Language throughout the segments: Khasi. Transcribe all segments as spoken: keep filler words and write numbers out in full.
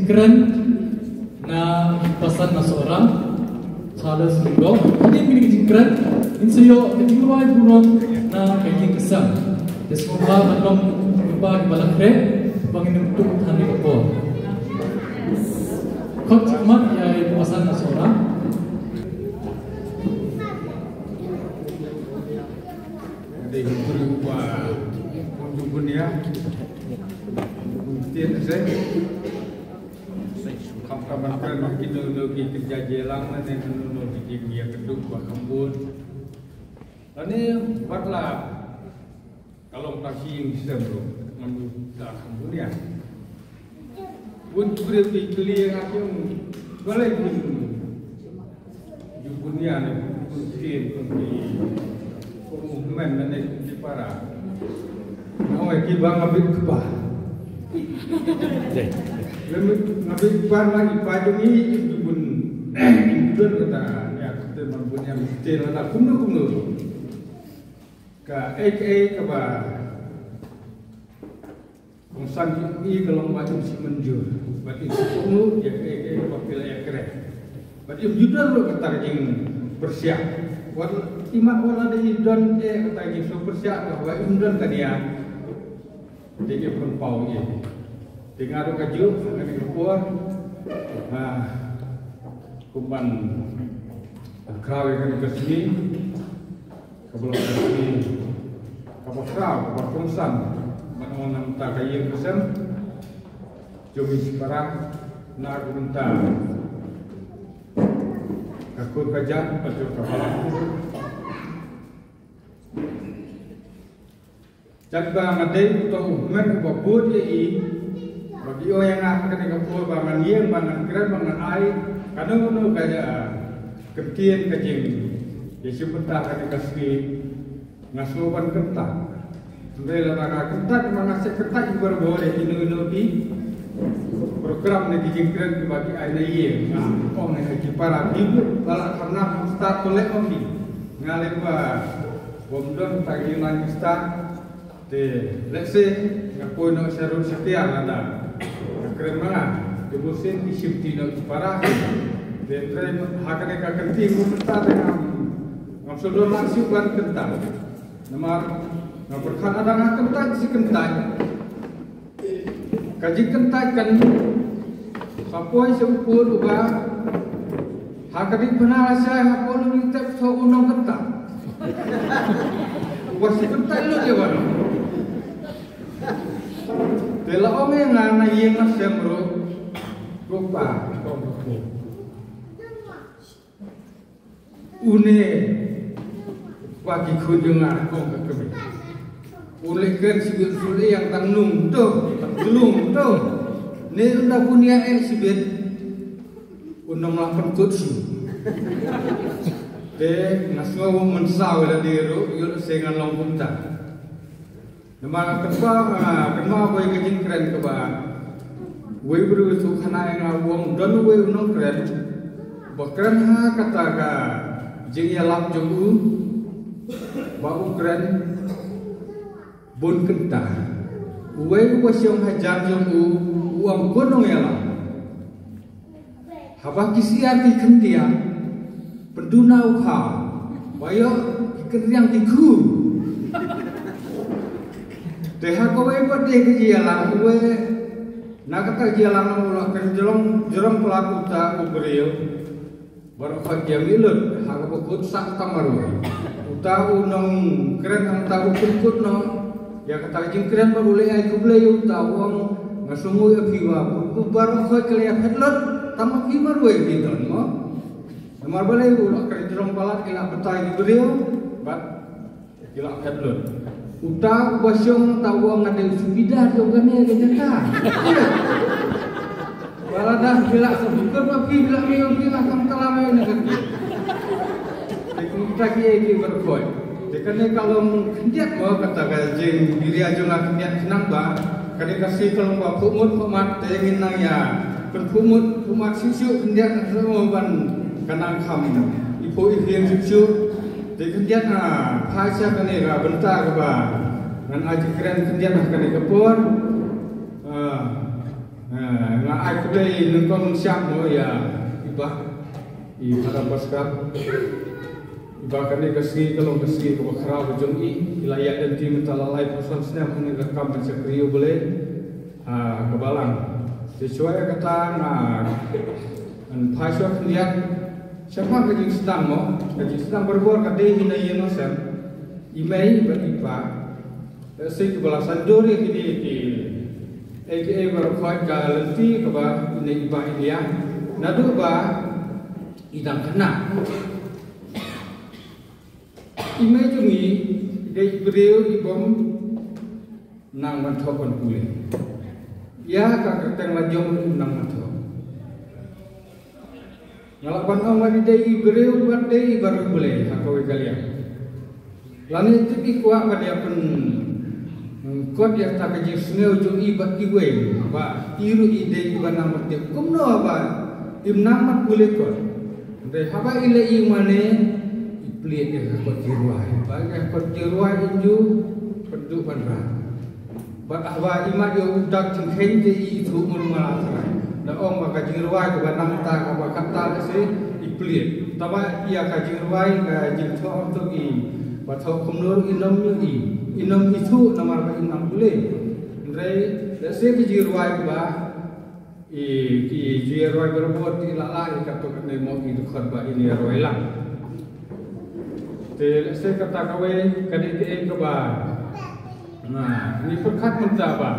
jingkren na ki basan na Sohra, Charles Lyngdoh. Hadien kine ki jingkren, ngin sa ïoh ka jingrwai burom na ka ïing ka sem. Te sngewbha ban long lypa kiba la khreh, ba ngin ym tuh than ïa ka por. Khot khmat ïa i basan na Sohra. Dei u briew uba bun ju bun ïa. Bun tied ïa. Khamtam ban kren ki no no ki kynja jingïalang lane no no ki jingïakynduh ba kham bun. Lane wat la ka long Ba ki ïing ki sem ruh, ngam da kham bun ïa. Bun ki briew ki kylli ïa nga ki ong, balei bun ju bun ïa ne, bun ktien, bun ki, bun movement ne, ne ki para. Nga ong ïa ki ba nga bit kpa. Lem nga bit kpa, nga i pa jong ngi ju bun, ju don kata ïa, kata ban bun ïa ktien, kata kumno kumno. Ka A K A kaba kongsan jong ngi ka long ba im shu mynjur bad im shu kohnguh ïa kaei kaei kaba phi la ïakren. Bad im ju don ruh kata ka jingpyrshah. Wat imat wat la dei im don eh kata ka jingpyrshah kaba im don ka nia. Te ki pynpaw ïa. Te nga ruh kajuh ha kane ka por. Ah, kumban khraw ïa kane ka sngi. Kaba long ka sngi kaba khraw kaba kongsan ban ong na bynta ka ïing ka sem jong ngi shipara, na ka bynta ka kur ka jait bad jong ka balang. Jait ba nga dei uto u hynmen uba bud ïa i, ba ki ong ïa nga ha kane ka por ba ngan ïeng, ba ngan kren, ba ngan ai kano kano ka, ah, kyntien ka jing ïashim bynta ha kane ka sngi. Nga sngew ban kyntait. Hynrei lada nga kyntait, ma nga shu kyntait barabor ïa kino kino ki program ne ki jingkren kiba ki ai na ïing. Nga ong ïa ki para, ki ba la khamnam, kham stad, to leh ma ki. Nga leh ba bym don ta ki line ki stad. Te lehse nga poi noh sha road sha tiar lada nga kren ma nga. Te bunsien ki shim ti noh ki para. Te hynrei ha kane ka kynti mynta te ngam, ngam sngewdon lang shuh ban kyntait. Namar nga pyrkhat lada nga kyntait shi kyntait, ka jingkyntait kan sa poi sha u pud uba ha ka dei pynah lashai ha pud u ring tep tho u nongkyntait. Uba shi kyntait lut ïa u nong. Te la ong ïa nga na ïing na sem ruh, ruh pa, ruh pa. Une, ba ki khun jong nga kong ka kmie. U leh kren shibit, u leh ïa tang nung to, tang tlung to. Ne ynda pun ïa eh shibit. U nong la pynkut shu. Te nga sngew mynsaw ïa lade ruh, ïoh lehse ngan long kumta. Namar kynmaw, ah, kynmaw ba ïa ka jingkren kaba uwei u briew u shu khana ïa nga u ong don uwei u nongkren ba kren ha kata ka jingïalap jong u ba u kren bun kynta. Uwei uba shong hajan jong u u ong ko nongïalap. Haba ki syiar ki khyndiat, pynduna u khaw, ba ïoh ki kynriang ki khu. Te ha kawei pat de ka jingïalang, uwei na kata ka jingïalang u la kren jrong, jrong palat uta u briew. Baroh khoit ïa mih lut, ha kaba kut sah tang marwei. Uta u nongkren hangta u pynkut noh ïa kata ka jingkren bad u leh ai khublei ïa uta u ong, nga sngewnguh ïa phi ba u baroh khoit ki la ïaphet lut, tang ma phi marwei phi don mo. Namar balei u la kren jrong palat ki la batai ki briew bad ki la phet lut. Uta uba shong ta u ong nga dei u subedar jong kane ka jaka. Ba lada phi la sngewthuh ba phi la mih, phi la kam tala mih na kane. Te kumta kiei kiei baroh khoit. Te kane ka long khyndiat mo kata ka jingïarap jong nga khyndiat khnang ba kane ka sngi ka long ba phuh mut phuh mat te ngin nang ïa pynphuh mut phuh mat shuh shuh khyndiat mo ban ka nang kham iphuh iphieng shuh shuh. Te khyndiat nga phai sha kane ka bynta kaba ngan ai jingkren khyndiat ha kane ka por. Ah, ah, nga ai khublei nyngkong nyngshap mo ïa i bah, i Madam Baskar. I bah, kane ka sngi ka long ka sngi kaba khraw ka jong i, i la ïaid lynti mynta la laiphew san snem ha kane ka kam ban shakri U Blei. Ah, ka balang. Te shuwa ïa kata nga, ngan phai shuwa khyndiat. Shaphang ka jingsdang mo, ka jingsdang barabor ka dei hi na ïing na sem. I mei bad i pa. Lehse kiba la saiñdur ïa kine kiei kiei baroh khoit ka lynti kaba i mei i pa i ïa. Naduh ba i dang khynnah. I mei jong ngi i dei i briew i bym Nang ban thoh ban pule. Ïa ka kyrteng la jong u nang ban thoh. Nga lah ban ong ba dei i briew bad dei i baroh i kali. Lane tip i kwah ba dei pyn kot ïa ta ka jingsngew jong i bad kiwei ba i ruh i dei i ba nang ban tip kumno ba im nang ban pule kot. Dei haba i leh i mane i plied ïa ka kot jingrwai. Ba ka kot jingrwai in ju pynduh ban rah. Bad haba i mat ïa u dak jingkheiñ te i ithuh mut nga la tharai. Da ong ba ka jingrwai kaba nangta kaba kata lehse i plied. Taba ïa ka jingrwai ka jingthoh ong to i ba thoh kumno ruh i nym ïohi i nym ithuh namar ba i nang pule. Hynrei lehse ka jingrwai kaba i ki jingrwai barabor ki la lah i katto katne mo i dkhot ba i ne rwai lang. Te lehse kata kawei ka dei kaei kaba na ngi pyrkhat mynta ba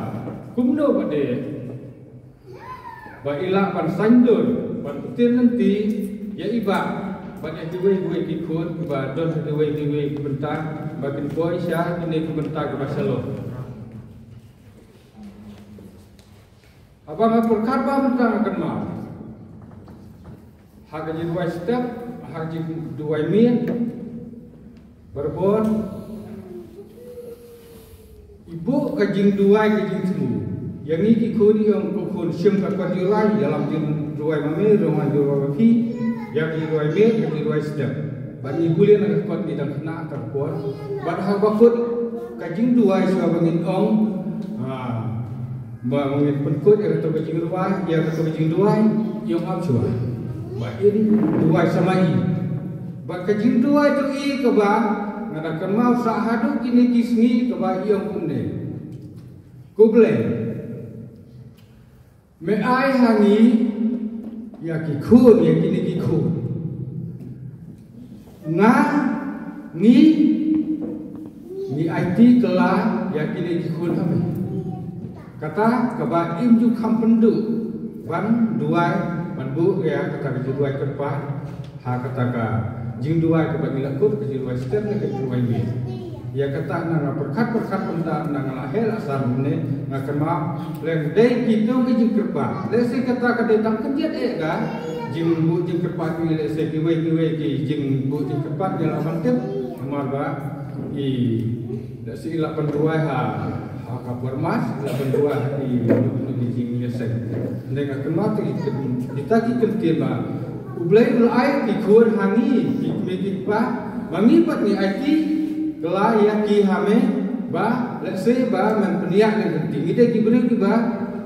kumno ba dei ba i lah ban saiñdur ban ktien lynti ïa i bah bad ïa kiwei kiwei ki khun kiba don ha kiwei kiwei ki bynta ba kin poi sha kine ki bynta kiba shalor. Haba nga pyrkhat ba mynta nga kynmaw ha ka jingduwai step, ha ka jingduwai miet, barabor i buh ka jingduwai ka jingthmu. Ïa ngi ki khun i ong ko khun shim ka kot jingrwai, ïalam jingduwai ma me, rung jingduwai ma phi, ïa ka jingduwai miet, ka jingduwai step. Bad ngi pule na ka kot ngi dang khynnah ka por. Bad haba kut ka jingduwai shuwa ba ngin ong, ha, ba ngin pynkut ïa kato ka jingrwai, ïa kato ka jingduwai, i ong ap shuwa. Ba in duwai sa ma i. Bad ka jingduwai jong i kaba nga da kynmaw sa haduh kine ki sngi kaba i ong kumne. Ko Blei, me ai ha ngi ïa ki khun, ïa kine ki khun. Nga, ngi, ngi aiti kylla ïa kine ki khun ha me. Kata kaba im ju kham pynduh ban duwai, ban buh ïa kata ka jingduwai kyrpad. Ha kata ka jingduwai kaba ngi la kut, ka jingduwai step ne ka jingduwai miet. Ïa kata na nga pyrkhat pyrkhat mynta na nga la heh la san ne nga kynmaw leng dei kito ki jingkyrpad. Lehse kata ka dei tang khyndiat eh ka jingbuh jingkyrpad ngi, lehse kiwei kiwei ki jingbuh jingkyrpad ngi la ban tip. Namar ba i lehse i la ban duwai ha ha ka por Mac, la ban duwai ha ki jingïaseng. Hynrei nga kynmaw te ki kyn-, kita ki kyntien ba U Blei u la ai ki khun ha ngi, ki kmie ki kpa, ba ngi pat ngi aiti kylla ïa ki ha me, ba lehse ba men pynïaid ne kynti. Ngi dei ki briew kiba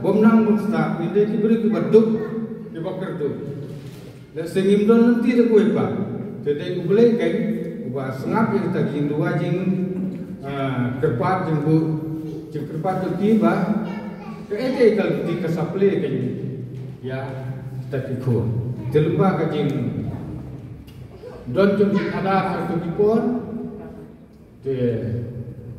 bym nang bym stad, ngi dei ki briew kiba duk, kiba kyrduh. Lehse ngim don lynti da kawei pat. Te dei U Blei kein uba sngap ïa kita ki jingduwai jing, ah, kyrpad jingbuh jingkyrpad jong ki ba kaei kaei ka lynti ka sa plie kein ïa kita ki khun. Te lyngba ka jingdon jong ki phadar ha kito ki por. Te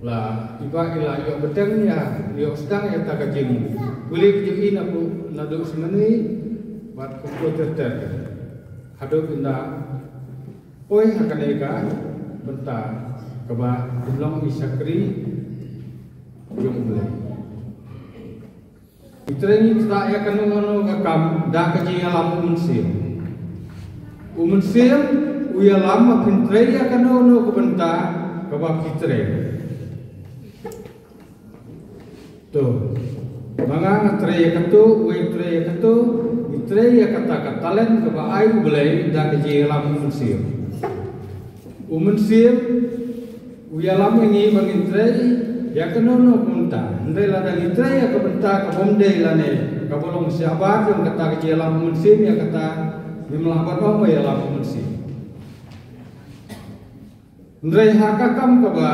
la i bah i la ïoh bteng ïa, ïoh sdang ïa kata ka jingpule ka jong i naduh, naduh sngewbha bad kumto ter ter. Haduh ynda poi ha kane ka bynta kaba pynlong i shakri jong U Blei. Ngi trei ngi ktah ïa kano kano ka kam da ka jingïalam U Mynsiem. U Mynsiem u ïalam ba phin trei ïa kano kano ka bynta kaba phi trei. To, ma nga nga trei ïa kato, uwei u trei ïa kato, ngi trei ïa kata ka talent kaba ai U Blei da ka jingïalam U Mynsiem. U Mynsiem u ïalam ïa ngi ba ngin trei ïa kano kano ka bynta. Hynrei lada ngi trei ïa ka bynta ka bym dei lane kaba long shabar jong kata ka jingïalam U Mynsiem, ïa kata ngim lah ban ong ba ïalam U Mynsiem. Hynrei ha ka kam kaba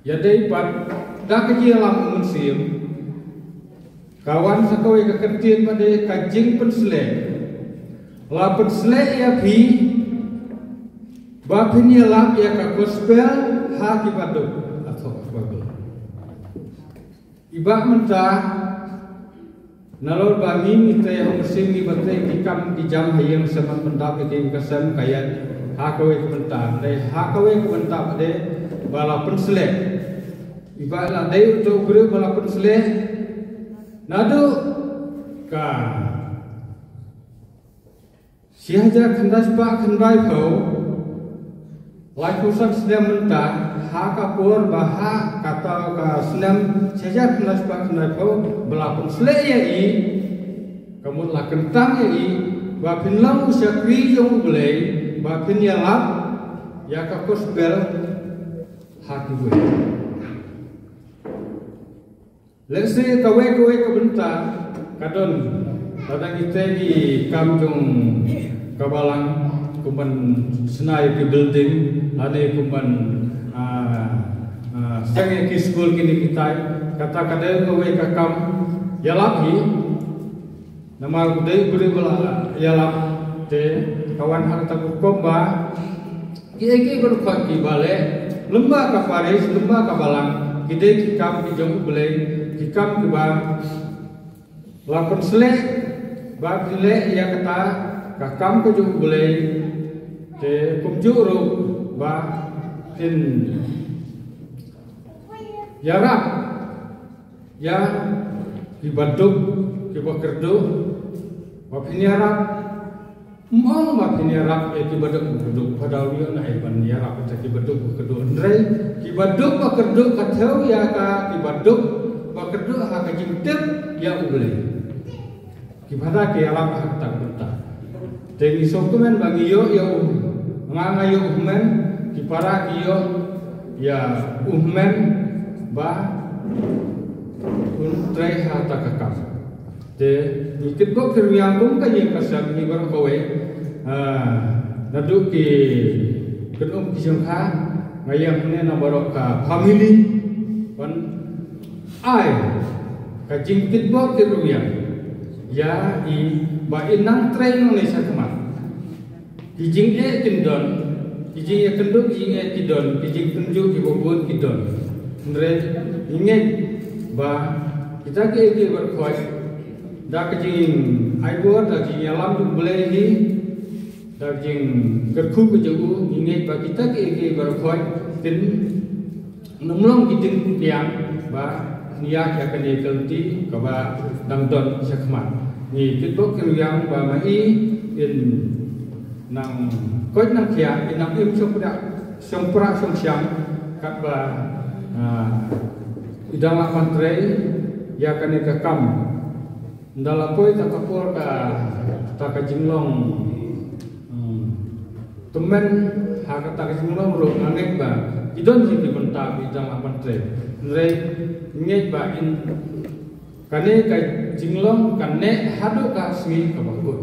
ïadei pat da ka jingïalam U Mynsiem, ka wan sa kawei ka kyntien ba dei ka jingpynsleh. La pynsleh ïa phi ba phin ïalap ïa ka gospel ha ki baduk. Ato ba duk. I bah mynta nalor ba ngi ngi trei ha U Mynsiem, ngi ba trei ki kam ki jam ha ïing, sem ban pyndap ïa ki, ka sem ka ïaid ha kawei ka bynta. Dei ha kawei ka bynta ba dei ba la pynsleh. Iba la dei uto u briew ba la pynsleh naduh ka shi hajar khyndai spah khyndai phew, laiphew san snem mynta, ha ka por ba ha kata ka snem shi hajar khyndai spah khyndai phew ba la pynsleh ïa i, ka mut la kyntang ïa i ba phin long u shakri jong U Blei, ba phin ïalap ïa ka gospel ha kiwei. Lehse kawei kawei ka bynta ka don, lada ngi trei ki kam jong ka balang, kum ban shna ïa ki building, lane kum ban, ah, ah, seng ïa ki skul kine kitai, kata ka dei kawei ka kam ïalap hi. Namar u dei u briew ba la ïalap, te ka wan ha kata ka rukom ba kiei kiei baroh kiba leh lyngba ka parish, lyngba ka balang, ki dei ki kam ki jong U Blei, ki kam kiba la pynsleh ba phin leh ïa kata ka kam ka jong U Blei. Te kumjuh ruh ba phin ïarap ïa kiba duk, kiba kyrduh, ba phin ïarap. Ym ong ba phin ïarap ïa kiba duk ba kyrduh, phi da u ïoh na ei ban ïarap ïa kiba duk ba kyrduh. Hynrei kiba duk ba kyrduh ka thew ïa ka, kiba duk ba kyrduh ha ka jingtip ïa U Blei. Kiba da ki ïarap ha kata ka bynta. Te ngi sngewkmen ba ngi ïoh ïa u, nga nga ïoh u hynmen, ki para ki ïoh ïa u hynmen ba un trei ha kata ka kam. Te ngi kitbok ki rwiang kum ka ïing ka sem ngi baroh kawei. Ah, naduh ki kynum ki jong ka, nga ïeng hangne na baroh ka family ban ai ka jingkitbok ki rwiang ïa i ba i nang trei nangne shakhmat. Ki jingeh kin don, ki jingïakynduh ki jingeh ki don, ki jingtynjuh kiba bun ki don. Hynrei ngi ngeit ba kita kiei kiei baroh khoit, da ka jingai bor, da ka jingïalam jong U Blei hi, da ka jingkyrkhu ka jong u, ngi ngeit ba kita kiei kiei baroh khoit kin nym long ki jingkudiang ba ïa ïa kane ka lynti kaba dang don shakhmat. Ngi kitbok ki rwiang ba ma i in nang koit nang khiah, in nang im shongpra shongpra shongshang katba, ah, i dang lah ban trei ïa kane ka kam. Ynda la poi ta ka por ka, ta ka jinglong, hmm, tymmen ha kata ka jinglong ruh nga ngeit ba ki don hi ki bynta ba i dang lah ban trei. Hynrei ngeit ba in kane ka jinglong kan neh haduh ka sngi kaba kut.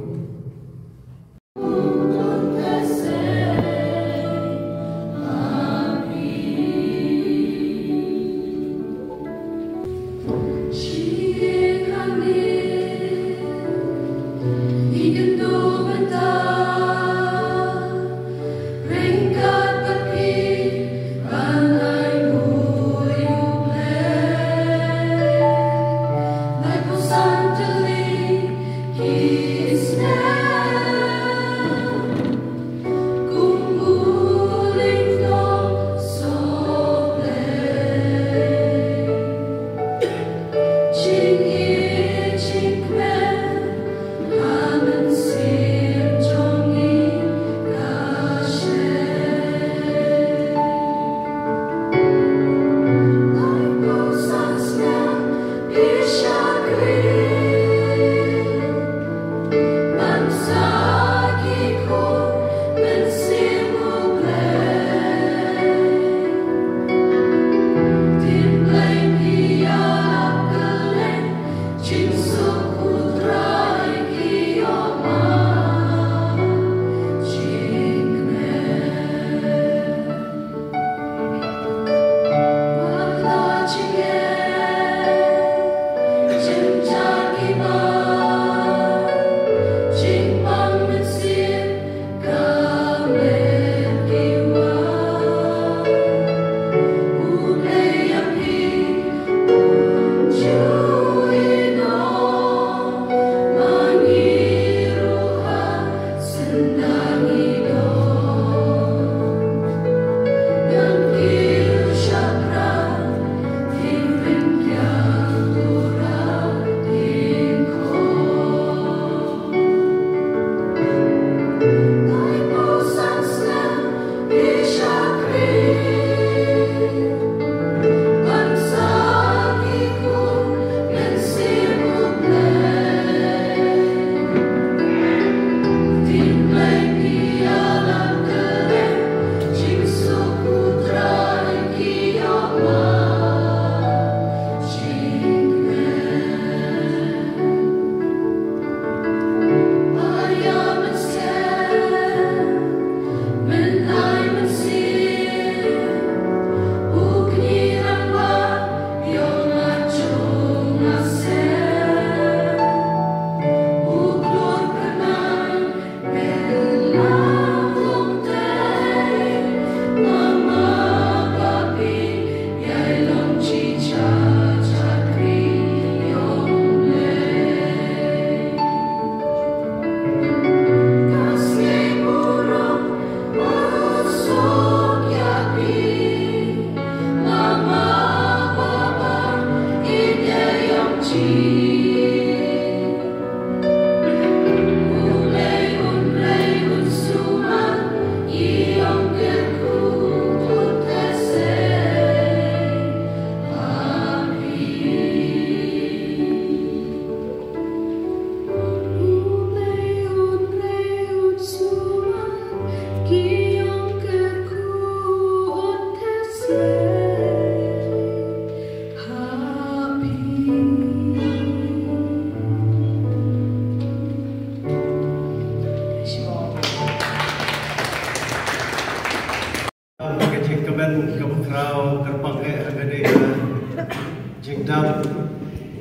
Jingdap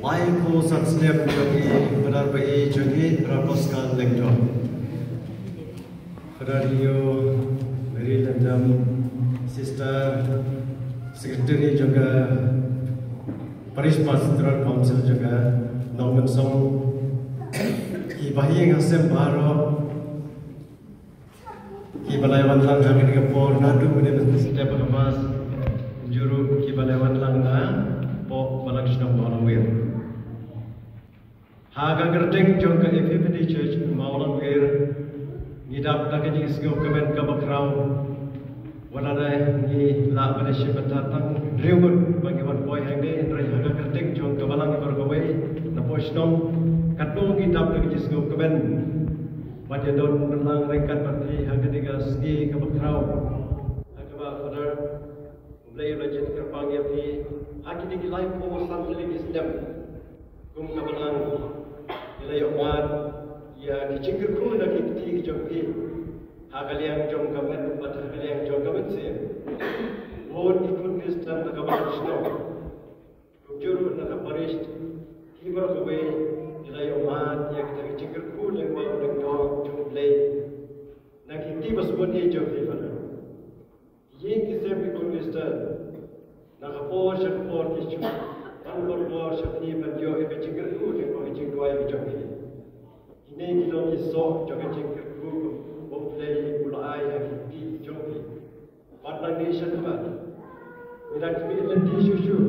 laiphew san snem jong i Father ba i jong i Father Pascal Lyngdoh. Father Rio, Mary Lyngdoh, Sister Secretary jong ka Parish Pastoral Council jong ka Nongmensong. Ki bahaïing hasem baroh. Ki ba la wan lang ha kane ka por naduh mynne mynstep ha ka Mass. Kumjuh ruh ki ba la wan lang na poh Balang Shnong Mawlangwir. Ha ka kyrteng jong ka Epiphany Church Mawlangwir, ngi dap da ka jingsngewkmen kaba khraw. Wat la ngi lah ban ïashim bynta tang hynriew ngut ba ngi wan poi hangne, hynrei ha ka kyrteng jong ka Balang baroh kawei na poh shnong, katno ngi dap da ka jingsngewkmen ban ïadon ryngkat bad phi ha kane ka sngi kaba khraw. Ha kaba Father, U Blei u la jin kyrpang ïa phi ha kine ki laiphew san tylli ki snem. Kum ka Balang, ngi la ïohmad ïa ki jingkyrkhu na ki kti ki jong phi ha ka liang jong ka met bad ha ka liang jong ka mynsiem. Bun ki khun Khristan na ka Balang Shnong, kumjuh ruh na ka parish, ki baroh kawei, ngi la ïohmad ïa kita ki jingkyrkhu lyngba u Lyngdoh jong U Blei na ki kti ba sbun ïa jong phi, Father. Ïing ki sem ki khun Khristan, na ka por sha ka por ki shu wan por por sha phi ban ïoh ïa ka jingkyrkhu lyngba ka jingduwai ka jong phi. Kine ki long ki soh jong ka jingkyrkhu ba U Blei u la ai ha ki kti ki jong phi. Bad nangne shakhmat, ngi dang khmih lynti shuh shuh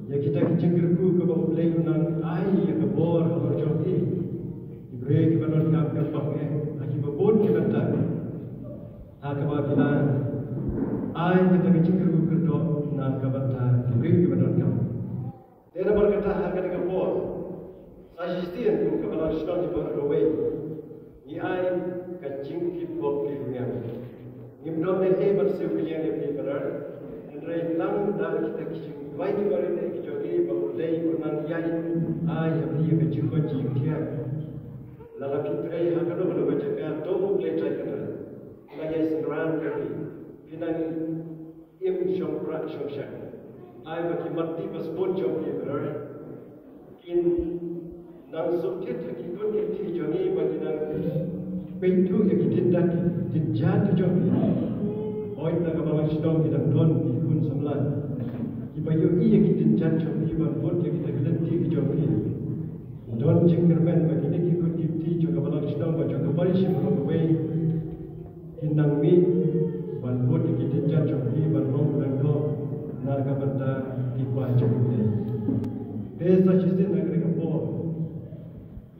ïa kita ki jingkyrkhu kaba U Blei u nang ai ïa ka bor halor jong phi. Ki briew kiba donkam kyrpang eh ha kiba bun ki bynta. Ha kaba phi la ai kita ki jingkyrkhu kyrdoh na ka bynta ki briew kiba donkam. Te namar kata ha kane ka por, sa shisien kum ka Balang Shnong baroh kawei, ngi ai ka jingkitbok kitngiang. Ngim don ei ei ban siew kylliang ïa phi, Father, hynrei tang da kita ki jingduwai kiba rit ki jong ngi ba U Blei un nang ïai ai ha phi ka jingkoit jingkhiah. Lada phi trei ha kano kano ka jaka, to U Blei trai kynrad. Nang ïai synran ïa phi. Phi nang im shongpra shongshang. Ai ba ki mat ti ba sbun jong phi, Father, kin nang suk thied ha ki khun ki kti jong ngi ba kin nang peit thuh ïa ki dyndat ki dynjat ki jong phi. Hooid na ka Balang Shnong ki dang don ki khun samla kiba ïohi ïa ki dynjat jong phi ban bud ïa kita ki lynti ki jong phi. Don jingkyrmen ba kine ki khun ki kti jong ka Balang Shnong bad jong ka parish baroh kawei kin nang mih ban bud ïa ki dynjat jong phi ban long u Lyngdoh na ka bynta ki kwah jong U Blei. Te sa shisien ha kane ka por,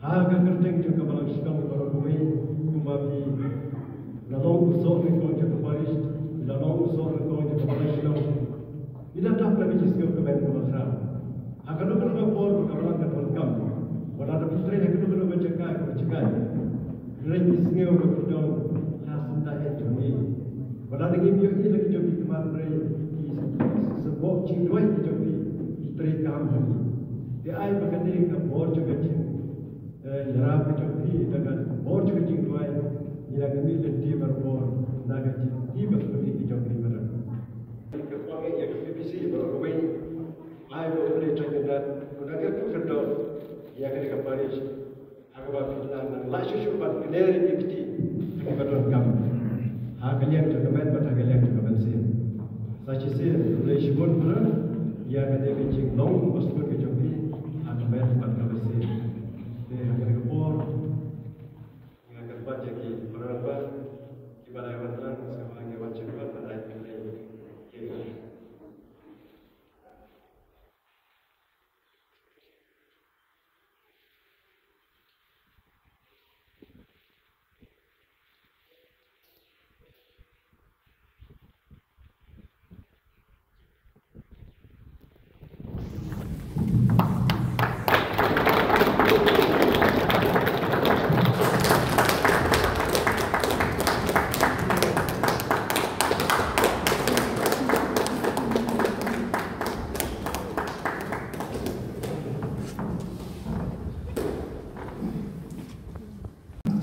ha ka kyrteng jong ka Balang Shnong baroh kawei, kumba phi la long u soh nyngkong jong ka parish, phi la long u soh nyngkong jong ka Balang Shnong. Ngi la dap da ka jingsngewkmen kaba khraw. Ha kano kano ka por ba ka Balang ka donkam, wat la da phi trei ha kano kano ka jaka kaba jaka, hynrei ngi sngew ba phi don ha syndah jong ngi. Wat la da ngim ïohi la ki jong ki khmat, hynrei ki sboh jingduwai ki jong phi ki trei kam ha ngi. Te ai ba kane ka bor jong ka jing eh, ïarap ka jong phi, da ka bor jong ka jingduwai, ngi la khmih lynti barabor na ka jingkyrpad ka jong phi, Father. Kyrpang ïa ka P P C baroh kawei, ai ba U Blei trai kynrad un nang kyrkhu kyrdoh ïa kane ka parish. Ha kaba phi la nang lah shuh shuh ban kner ïa ki kti ha kiba donkam, ha ka liang jong ka met bad ha ka liang jong ka mynsiem. Sa shisien U Blei shibun, Father, ïa kane ka jinglong ba sbun ka jong phi ha ka met bad ka mynsiem. Te ha kane ka por, nga kyrpad ïa ki para rangbah kiba la wan lang, sa kaba ngi wan sha khmat ban ai khublei ïa ki.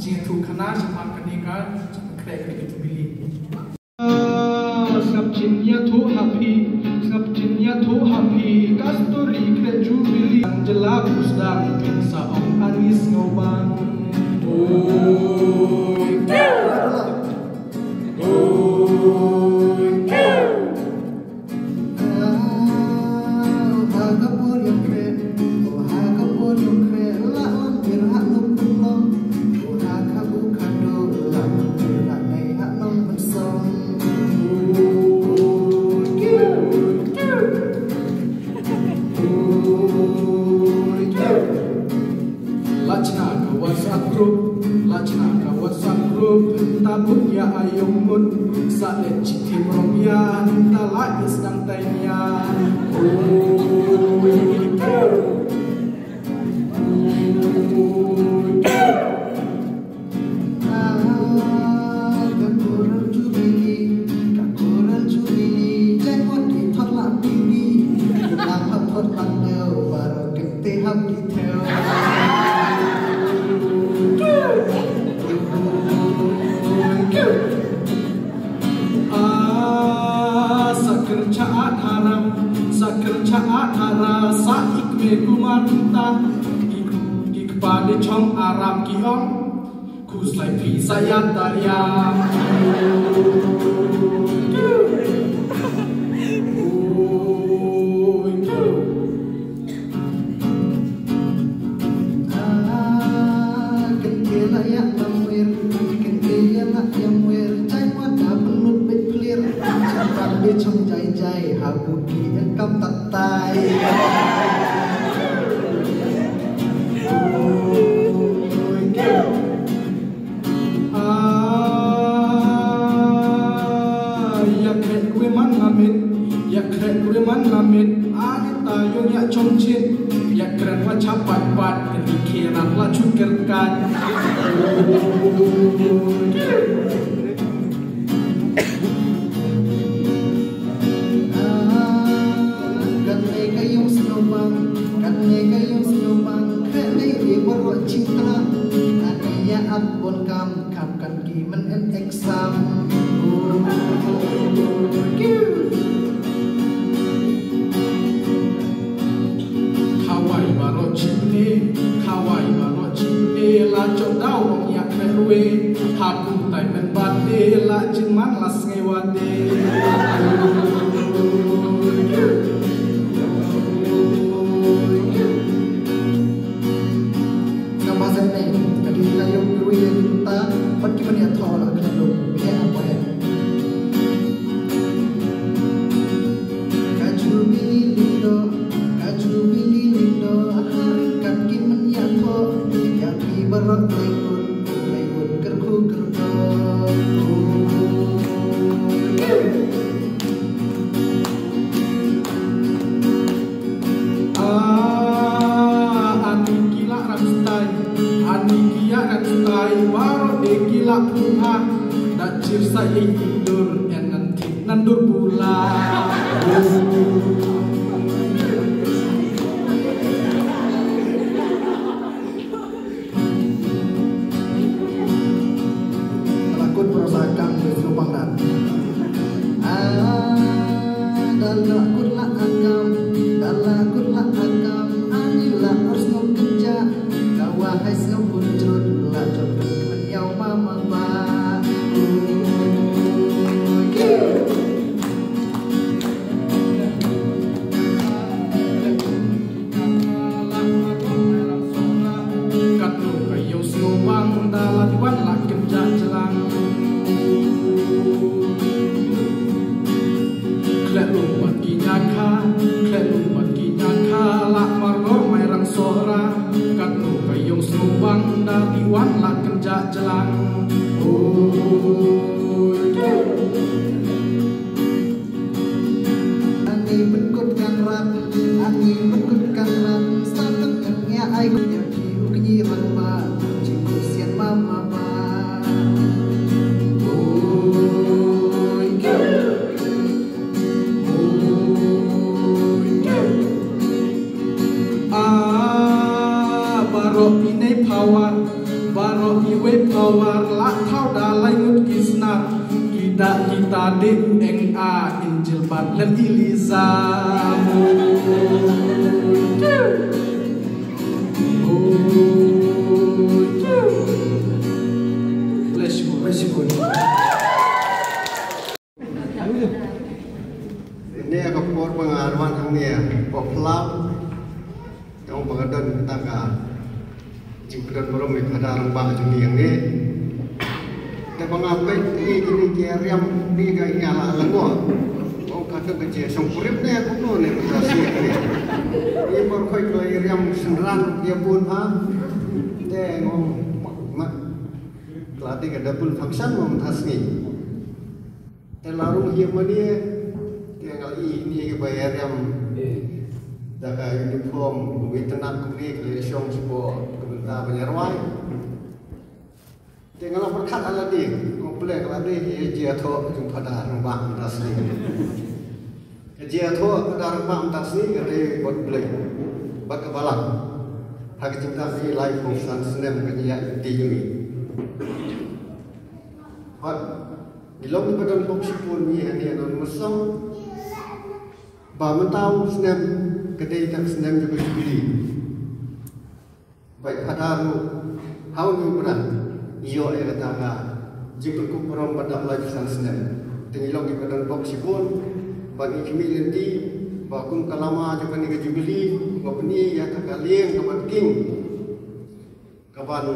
Jingïathuhkhana shaphang kane ka jingpynkhreh kane ka jubili. Sngap jingïathuh ha phi, sngap jingïathuh ha phi. Kasturi kre jubili ang jela pusdang pin sa ong ani sngewbang. Oi, oi, Lachna ka WhatsApp group, lachna ka WhatsApp group, ta bun ya ayong mut, sa le chitim rong ya, ta la is dang tai ya. Ah, sa kyrcha a thara, sa kyrcha a thara, sa ik me kumar ta, ik, ik pa de chong aram ki ong, khuslai phi sa ya ta ya. Ah, ïa khreh ruh man nga mit, ïa khreh ruh man nga mit, ah, ita ïong ïa chong chin, ïa kren wa cha pat pat, kani khe rap la chun ker kan. Khawai baroh chimne, khawai baroh chimne, la chok dau ong ïa khreh ruh, ha kum tai men bat de, la jingman la sngew wa de. Ka ba sen ne, ka dei ka ïoh ruh ïa kita, pat ki ban ïa thoh la ka dei ruh, ïa apa ïa. Ka jubili lindo, ka jubili lindo, ha ryngkat ki men ïa thoh, ïa ki baroh klei kut, klei kut kyrkhu kyrdoh. Ah, ani ki la ram stai, ani ki ya ram stai, baroh de ki la pun ha, da chir sa ei indur, en nan thik nan dur bula. Ka la kut baroh sa kam de sngewbang dan. Ah, da la kut la akam, da la kut la akam, ani la or sngew kynja, ka wa hai sngew bun jrut, la jot kut men ïaw mama ba. Katno ka ïew sngewbang da la wan la kynja jlang. Khleh lum bad ki ñiah kha, khleh lum bad ki ñiah kha, la mar ngor mai rang sohra. Katno ka ïew sngewbang da la wan la kynja jlang. Oh. Ani pynkut kan rat, ani pynkut kan rat, sa tang kan ïa ai kut ïa ki u kñi rat ba, jingkut sian mama ba. Oi, oi. Ah, baroh ine power, baroh iwe power, la thaw da lai ngut ki snar, ki da kita de u eng a in Jilbab Nabi Liza. Bless you, bless you. Ine ka por ba nga arwan hangne, ko plam. Ong ba ka don kata ka jingpyndonkam burom ïa ka Phadar Rangbah jong ngi hangne. Te ba nga peit ïa kine ki riam, kine ki ïa la lyngngoh. Ong ka don ka jingshongkurim ne kumno ne mynta sngi hangne. Ïa ba khoi ka la ïa riam synran ïa bun ha. Te ong ma, ma, ka la dei ka double function mo mynta sngi. Te la rung hi mane, te nga la ïohi ïa kiba ïa riam da ka uniform, kiba ïa tynnat kumne, ki la ïa shong sha ka bynta ban ïa rwai. Te nga la pyrkhat ha lade, nga pyrkhat ha lade, ïa jia thoh jong Phadar Rangbah mynta sngi. Ka jia thoh Phadar Rangbah mynta sngi ka dei bad U Blei, bad ka balang. Ha ka jingtap ïa lai phew san snem ka jingïaid lynti jong ngi. Bad ngi long kiba don bok shibun ngi hangne ha Nongmynsong. Ba mynta u snem ka dei tang snem jong ka Jubilee. Bad Phadar ruh ha une u bnai ngi ïoh ïa kata ka jingpynkup burom ban dap laiphew san snem. Te ngi long kiba don bok shibun bad ngi khmih lynti ba kum ka lama jong kane ka Jubilee ba pyni ïa kata ka lieng kaban king. Kaban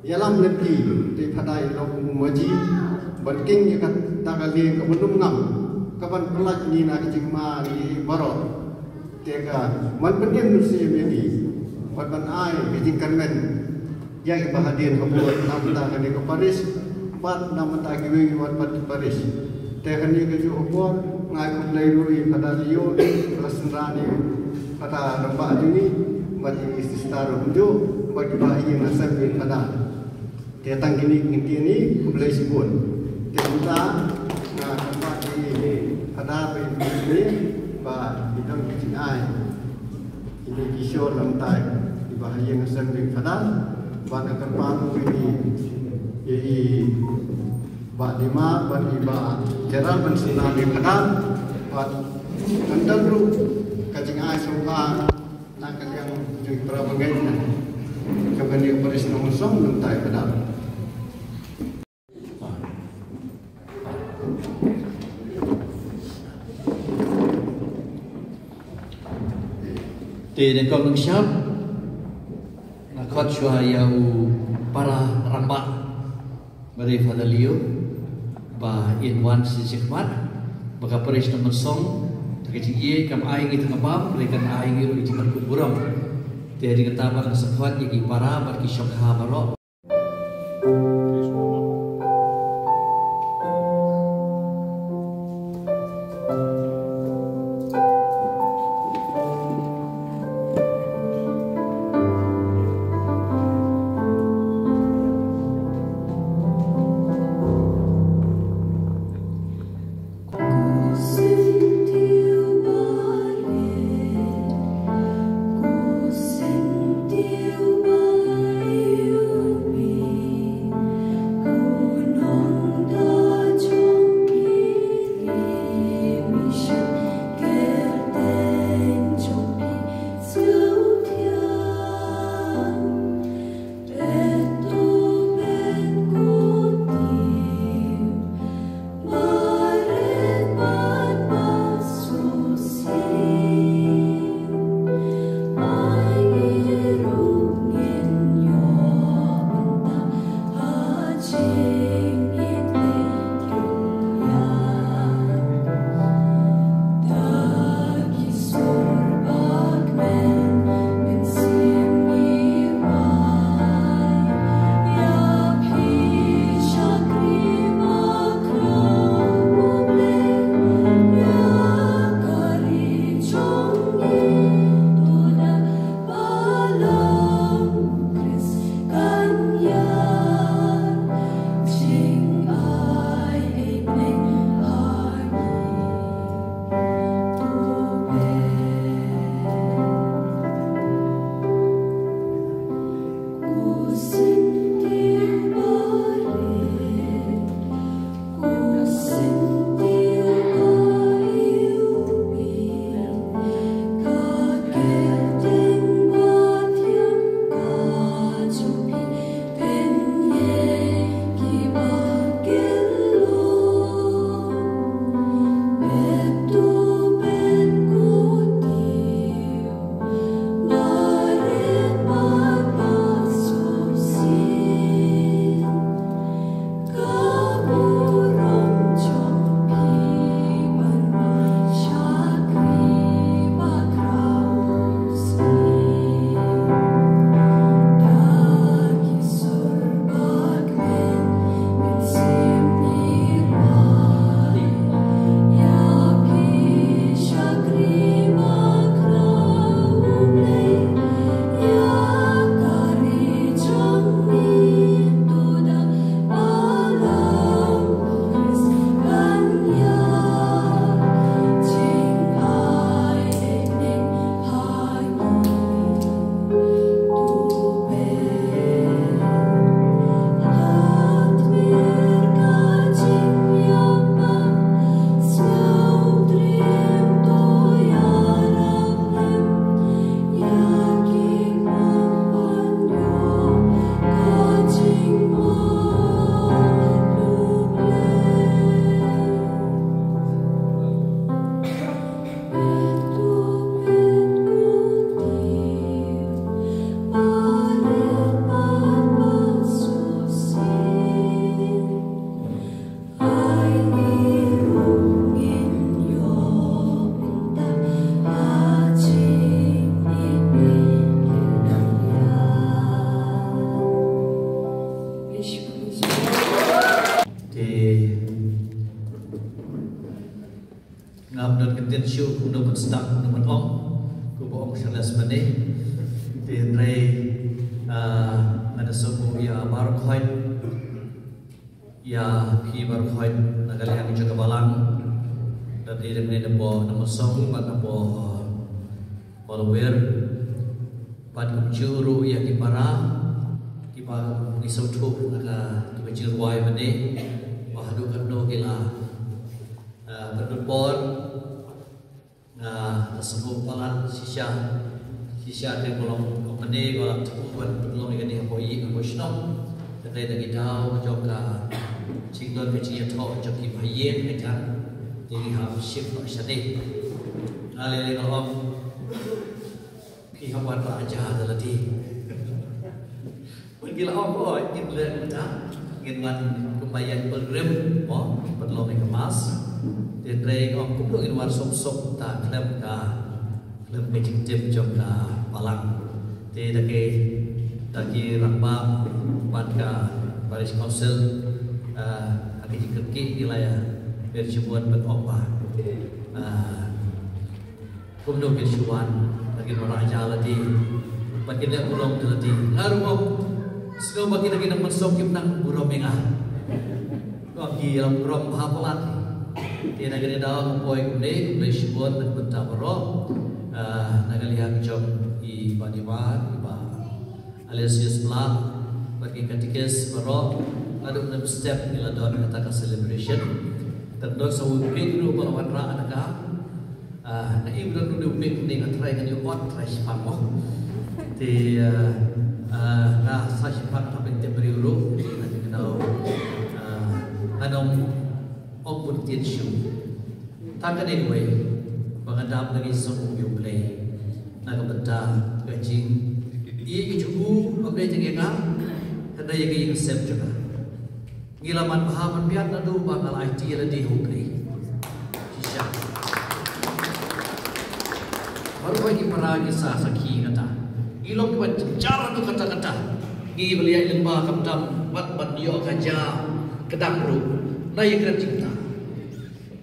ïalam lynti, te Phadar i long kum u maji ban king ïa kata ka lieng kaban ym ngam, kaban pyllait ngi na ka jingma ngi baroh. Te ka man pynim mynsiem ïa ngi bad ban ai ka jingkyrmen ïa kiba hadien habud na bynta kane ka parish bad na bynta kiwei kiwei pat ki parish. Te kane ka juh ka por nga ai khublei ruh ïa i Phadar Leo, ba la synran ïa i Phadar Rangbah jong ngi bad ïa i Sister ruh kumjuh bad kiba ha ïing ha sem ïa i Phadar. Te tang kine ki ktien, khublei shibun. Te mynta nga kyrpad ïa i Phadar ba in khublei ba i don ki jingai. Kine ki shor lem tai, i Bah Haïing Hasem Diengphadar, bad ka kyrpad ruh ïa i, ïa i Bah Dima, bad i Bah Gerald ban synran diengphadar, bad kan don ruh ka jingai sngewbha na ka liang jong i para bangeit na jong kane ka parish Nongmynsong lem tai phadar. Te nyngkong nyngshap nga khot shuwa ïa u para rangbah, ba dei Father Leo, ba in wan sha shakhmat ba ka parish Nongmynsong, da ka jingïeit kam ai ngi tang ka bam, hynrei kan ai ngi ruh ka jingpynkup burom. Te hadien kata ba nga sa khot ïa ki para bad ki shongkha baroh. Sdang na man ong, ku ba ong sha les mane. Te hynrei, ah, nga da sngewbha ïa baroh khoit, ïa phi baroh khoit na ka liang jong ka balang. Da dei da kane na po na mosong bad na po, ah, Paul Wer. Bad kumjuh ruh ïa ki para kiba ngi sngewthuh na ka, kiba jingrwai mane, ba haduh katno ki la, ah, pynpor. Nga da sngewbha palat shisha, shisha te ba long kumne ba la tip ban pynlong ïa kane hapoh ïing hapoh shnong. Te dei da ki daw jong ka jingdon ka jingïathoh jong ki ba ïeng ka jan. Te ngi hap shift noh shane. Nga lei lei nga ong phi hap wan rah ja da lade. Bad ngi la ong, oh, ngin leh mynta, ngin wan kumba ïa pilgrim, mo, pynlong ïa ka mass. Te hynrei nga ong kumno ngin wan sop sop ta khlem ka, khlem ka jingtip jong ka balang. Te da ki, da ki rangbah bad ka parish council, ah, ha ki jingkyrkieh ngi la ïa pyrshah ban ong ba, ah, kumno kin shu wan, ba kin wanrah ja lade, ba kin leh burom ja lade. Nga ruh nga sngew ba kine ki nongmynsong kim nang burom ïa nga. Ba ki ïalam burom bha palat. Te na kane ka daw nga poi kumne, khublei shibun na ka bynta baroh. Ah, na ka liang jong i Bah Dima, i Bah Aloysius Blah, bad ki katekis baroh, naduh mynstep ngi la don kata ka celebration. Te don sa u pink ruh ba la wanrah na ka, ah, nga im don u pink, nga try ngan ïoh ot, try shipang mo. Te, ah, ah, nga sa shipang hapdeng te briew ruh, nga dei ka daw, ah, nga dang ong bun ktien shuh. Tang kane kawei ba nga dap da ka jingsngewnguh ïa U Blei na ka bynta ka jingïeit ka jong u, ym dei tang ïa nga, hynrei ïa ka ïing ka sem jong nga. Ngi la man bha man biang naduh ba nga la aiti ïa lade ha U Blei. Shisha. Baroh ki para ki sa sakhi kata. Ngi long kiba jynjar haduh katta katta. Ngi ba leit lyngba khamtam bad ban ïoh ka ja kdang ruh. Na ïa kren jingkata.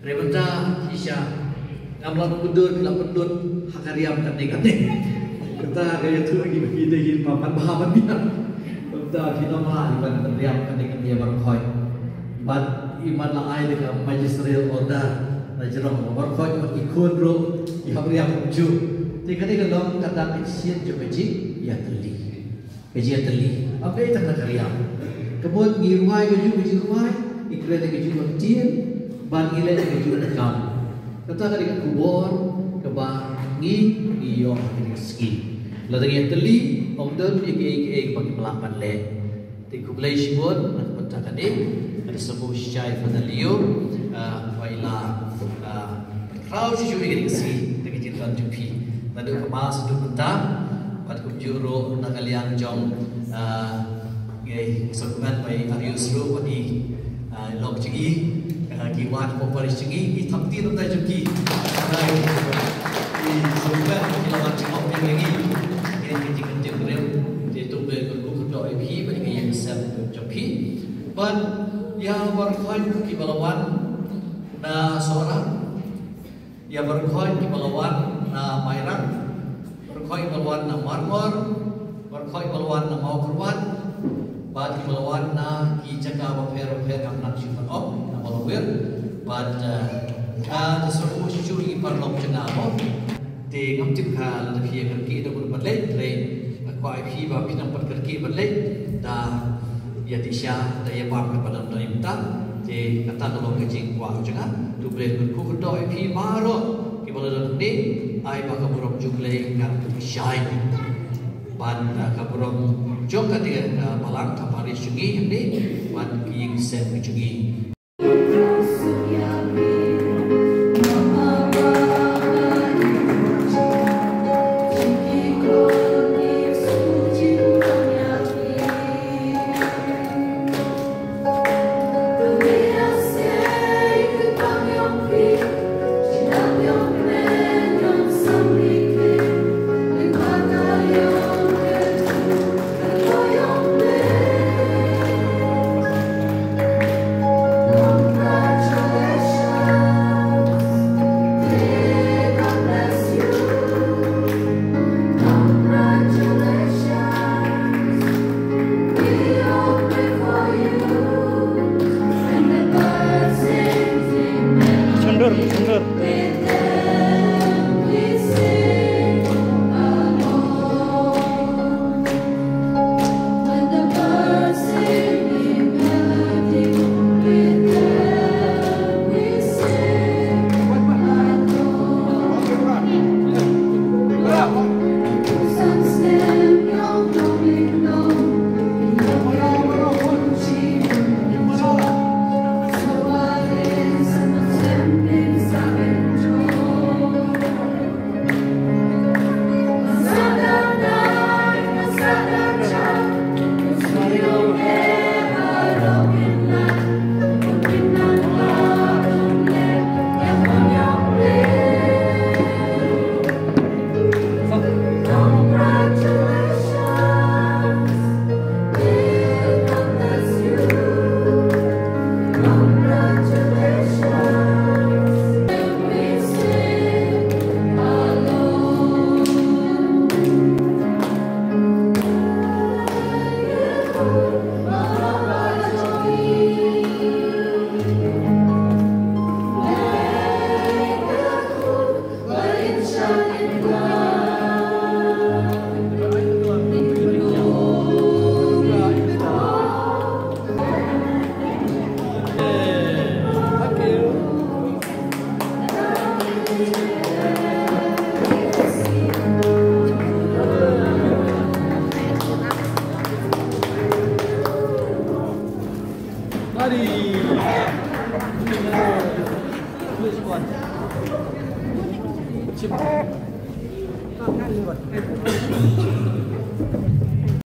Hynrei mynta shisha ngam lah ban kynduh, phi la pynduh ha ka riam kane kane. Kata ka ïathuh ïa ngi ba phi dei hi man bha man biang. Mynta phi nang lah ban pynriam kane kane ïa baroh khoit. Bad i man la ai da ka magisterial order na jrong ba baroh khoit bad ki khun ruh ki hap riam kumjuh. Te kane ka long kata ka sien jong ka jingïatylli. Ka jingïatylli. Ym dei tang na ka riam. Ka mut ngi rwai kajuh ka jingrwai, ngi kren kajuh ka ktien, bad ngi leh kajuh ka kam. Kata ka dei ka khubor kaba ngi, ngi ïoh ha kane ka sngi. Lada ngi ïatylli, ym don ïa kiei kiei kaba ngim lah ban leh. Te khublei shibun na ka bynta kane. Nga da sngewbha shai Father Leo, ah, ba i la, ah, khraw shuh shuh ïa kane ka sngi da ka jingdon jong phi. Naduh ka mass haduh mynta, bad kumjuh ruh na ka liang jong, ah, ngi sngewbha ba i Arius ruh bad i, ah, lok jong i, ah, ki wan hapoh parish jong i, i thap ti na bynta jong ki. Alright. I sngewbha ba ki la wan jingmut ïa ngi. Ngi ki jingkyntiew briew, te to Blei kyrkhu kyrdoh ïa phi bad ïa ka ïing ka sem jong phi. Bad ïa baroh khoit kiba la wan na Sohra, ïa baroh khoit kiba la wan na Mairang, baroh khoit kiba la wan na Marmor, baroh khoit kiba la wan na Mawkyrwat, bad kiba la wan na ki jaka bapher bapher, ngam nang shu ban ong, na Mawlong Wer, bad, eh, nga da sngewbha shuh shuh ïa ki paralok jong nga mo. Te ngam tip kha lada phi ïa kyrkieh da bun ban leit, hynrei nga kwah ïa phi ba phin nang pat kyrkieh ban leit da ïa disha, da ïa bam kaba dang dei mynta. Te kata ka long ka jingkwah jong nga. To Blei kyrkhu kyrdoh ïa phi baroh kiba la don hangne, ai ba ka burom jong U Blei kan shai. Bad, ah, ka burom jong kane ka, ah, balang ka parish jong ngi hangne, bad ki ïing sem jong ngi.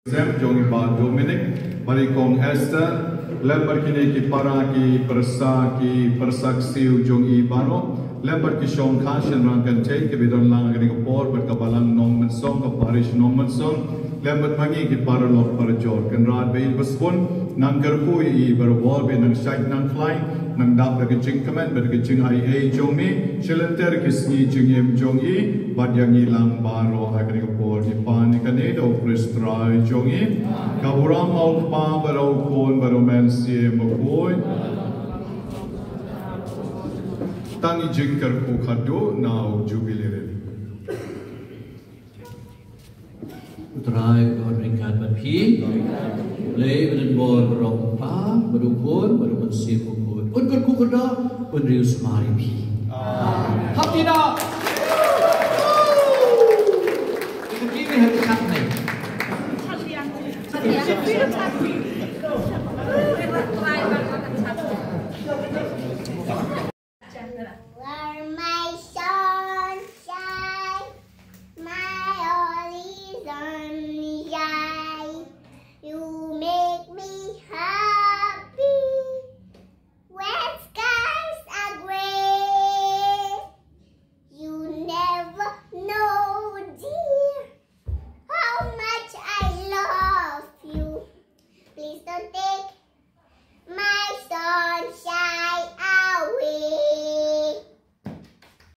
Sem jong i Bah Dominic, bad i Kong Esther, lem bad kine ki para ki pyrsa, ki pyrsa ksiew jong i baroh, lem bad ki shongkha shynrang kynthei kiba don lang ha kane ka por bad ka Balang Nongmynsong, ka Parish Nongmynsong, lem bad ma ngi ki paralok parajor. Kynrad ba i ba sbun, nang kyrkhu ïa i baroh, ba i nang shait nang khlaiñ, nang dap da ka jingkmen bad ka jingaiei jong me sha lynter ki sngi jingim jong i bad ïa ngi lang baroh ha kane ka por. Ngi pan ïa kane da U Khrist Trai jong i. Ka burom ma U Kpa bad U Khun bad U Mynsiem Bakhuid. Tang i jingkyrkhu khatduh na U Jubilee Lily. U Trai u don ryngkat bad phi. Blei u don bor baroh, U Kpa bad U Khun bad U Mynsiem Bakhuid. Un kyrkhu kyrdoh, un riewsumar ïa phi. Hap ti da. Ki kti ni ha ki khat ni.